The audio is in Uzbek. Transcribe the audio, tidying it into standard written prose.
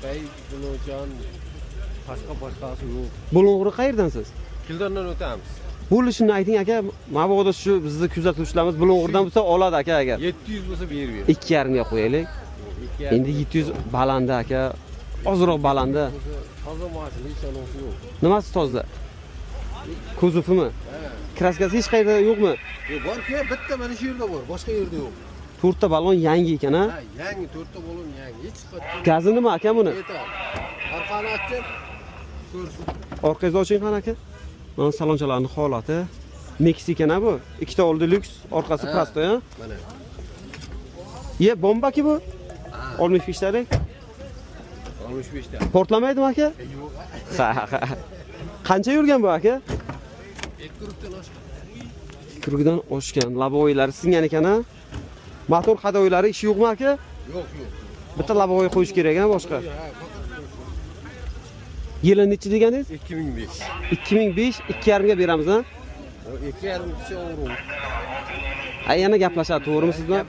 Bulovchan boshqa boshqasi yo'q. Bulung'uri qayerdansiz? Kildondan o'tamiz. Bo'lishini ayting aka, mabodo shu bizni kuzatuvchilarimiz Bulung'urdan bo'lsa oladi aka agar. 700 bo'lsa berib ber. 2,5 ga qo'yaylik. Endi 700 balanda aka, ozroq balanda. Toza mashina, hech anonsi yo'q. Nimasi toza? Kuzovimi? Kraskasi hech qayerda yo'qmi? Yo'q, bor-ku, bitta mana shu yerda bor, boshqa yerda yo'q. To'rtta balon yangi ekan a? Ha, yangi to'rtta balon yangi, hech qayerda. Gazi nima aka buni? Yetar. Orqani ochib ko'rsin. Orqangizni oching qani aka. Mana salonchalarning holati. Meksika bu. Ikkita oldi lyuks, orqasi Ha. prostoy a? Mana. Ye, bombaki bu. Ha, 65 talik. 65 ta. Portlamaydimi aka? Yo'q. Ha, ha. Qancha yurgan bu aka? 2 rubdan oshgan. Kurgidan oshgan. Laboylari singan ekan a? Motor hadoylari ishi yo'qmi aka? Yo'q, yo'q. Bitta laboy qo'yish kerak a boshqa. Ha, faqat Yili nechi deganingiz? 2005. 2005, 2,5 ga beramiz a? 2,5 kishi o'g'ri. Ha, yana gaplashadi, to'g'rimi siz bilan?